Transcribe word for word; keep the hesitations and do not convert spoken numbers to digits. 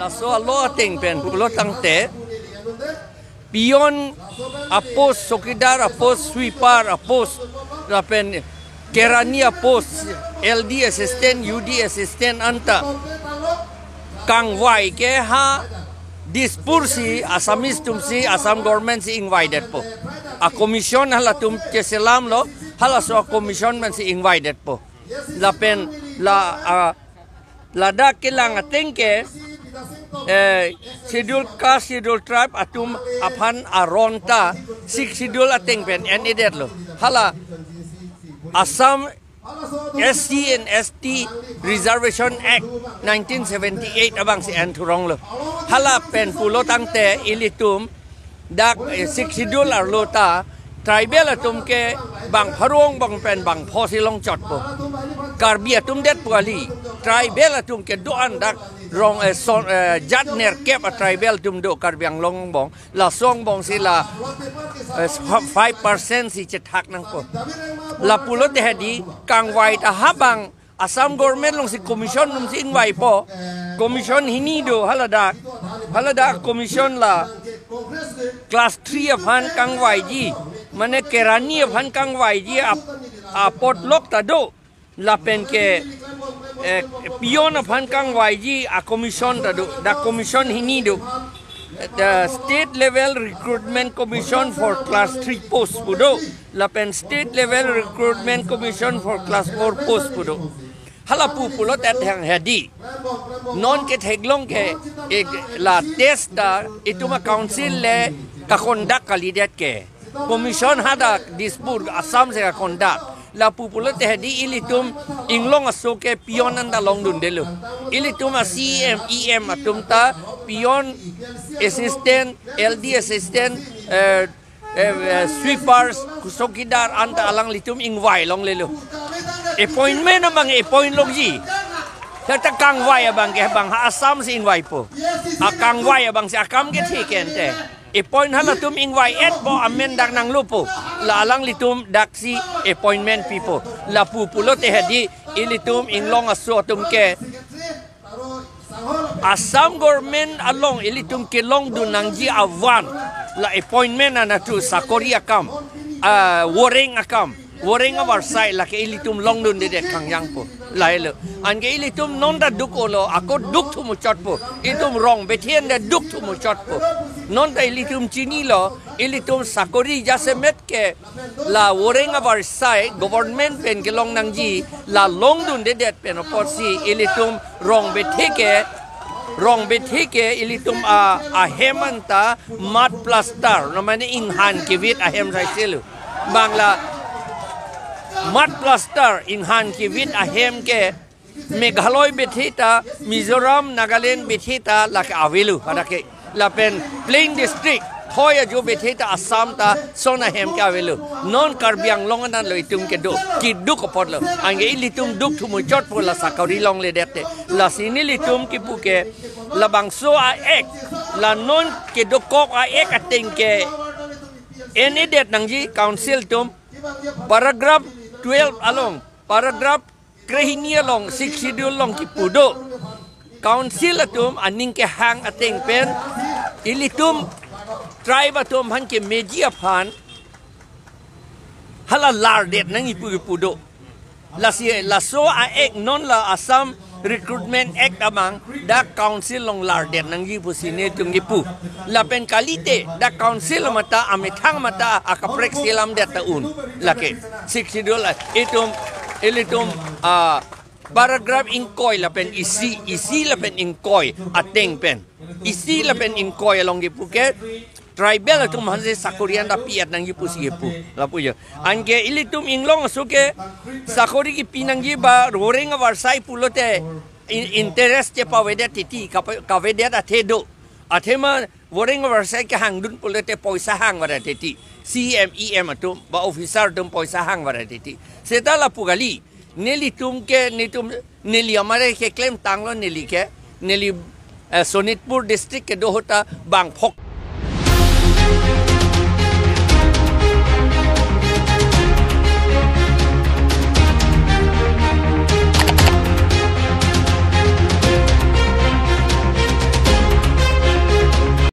Laso a-law ateng pen pulo tangte, peon a-post, chowkidar a-post, sweeper a-post, lapen kerani a-post, L D assistant, U D assistant anta kangvai ke ha Dispur si, Assamese atum si, Assam government si ingvaidetpo. A-commission halatum keselamlo, halaso a-commission pensi ingvaidetpo. Lapen la, a, ladak kelang ateng ke, eh, Schedule Caste, Schedule Tribe atum aphan aron ta Sixth Schedule ateng pen en-edetlo. Hala Assam S C and S T Reservation Act nineteen seventy-eight abang si en thuronglo. Hala pen pulo tangte ilitum dak, eh, Sixth Schedule arlo ta tribal atum ke bang pharo angbong pen bang pho si longchotpo. Karbi atum det pu kali, tribal atum kedo-an dak rong, eh, son, eh, jat nerkep a-tribal atum do Karbi Anglong angbong. Laso angbong si la, eh, five percent si chethak nangpo. Lapulote hedi kangvai ta ha bang Assam government along si commission atum si ingvaipo. Commission hini do haladak. Haladak commission la class three aphan kangvaiji, mane kerani aphan kangvaiji ap-, apot lok ta do. Lapen ke, eh, peon aphan kangvaiji a-commission ta do. Dak commission hini do. The State Level Recruitment Commission for Class three post pu do. Lapen State Level Recruitment Commission for Class four post pu do. Hala pu pulote thang hedi. Non ke theklong ke, eh, la test ta itum a-council le ka-conduct kalidet ke. Commission hadak Dispur Assam si ka-conduct. Lapu pulote hedi ilitum inglong aso ke peon anta longdundelo. Ilitum a-C E M, E M atum ta peon, assistant, L D assistant, eh, eh, eh, sweepers, chowkidar anta alanglitum ingvai longlelo. Appointment abang appoint longji. Kata kangvai abang ke bang ha Assam si ingvaipo. A kangvai abang si akam kethe ke ante. Appoint halatum ingvai-etpo, amen dak nanglopo. La alanglitum daksi appointment pipo. Lapu pulote hedi ilitum inglong aso atum ke Assam government along ilitum kelongdun nangji avan la appointment anatthu sakori akam, ah, woreng akam, woreng avarsai lake ilitum longdundedet kangjangpo. Lahelo. Anke ilitum non ta duk-olo, ako duk thumuchotpo. Itum rong bethen ta duk thumuchotpo. Non ta ilitum chinilo, ilitum sakori jasemet ke la woreng avarsai government pen kelong nangji la longdundedet pen apotsi ilitum rong bethe ke, rong bethe ke ilitum a, ahem anta mud plaster, no mane inghan kevit ahem saiselo. Bang la mud plaster inghan kevit ahem ke Meghalaya bethe ta, Mizoram, Nagaland bethe ta lake avelo, hadak ke. Lapen plain district, thoi ajo bethe ta Assam ta son ahem ke avelo. Non Karbi Anglong anatlo itum kedo, keduk apotlo. Anke ilitum duk thumuchotpo la sakori longledet te. Lasi nelitum kipu ke, labangso a-act, la non kedokok a-act ateng ke en-edet nangji council atum, paragraph twelve along, paragraph krehini along, Sixth Schedule along kipu do. Council atum aning kehang ateng pen ilitum tribe atum aphan kemeji aphan hala lardet nangji pu kipu do. Lasi laso a-act non la Assam Recruitment Act amang dak council along lardet nangji pusi nelitum kipu. Lapen kalite dak council mata amethang mata akaprek selamdet ta un. Lake Sixth Schedule, ah, itum, ilitum, ah, paragraph ingkoi lapen isi, isi lapen ingkoi ateng pen, isi lapen ingkoi along kipu ke tribal atum aphansi sakori anta pi-et nangji pusi kipu. Lapu jo. Anke ilitum inglong aso ke sakori kipi nangji ba woreng avarsai pulote in-, interest chepavedet titi, kapa-, kavedet athe do. Athema woreng avarsai kehangdun pulote poisa hang varet titi. C M, E M atum, ba officer atum poisa hang varet titi. Seta lapu kali. Nelitum ke, nelitum, neli amare keklem tanglo neli ke, neli, eh, Sonitpur district kedo ahut ta bang phok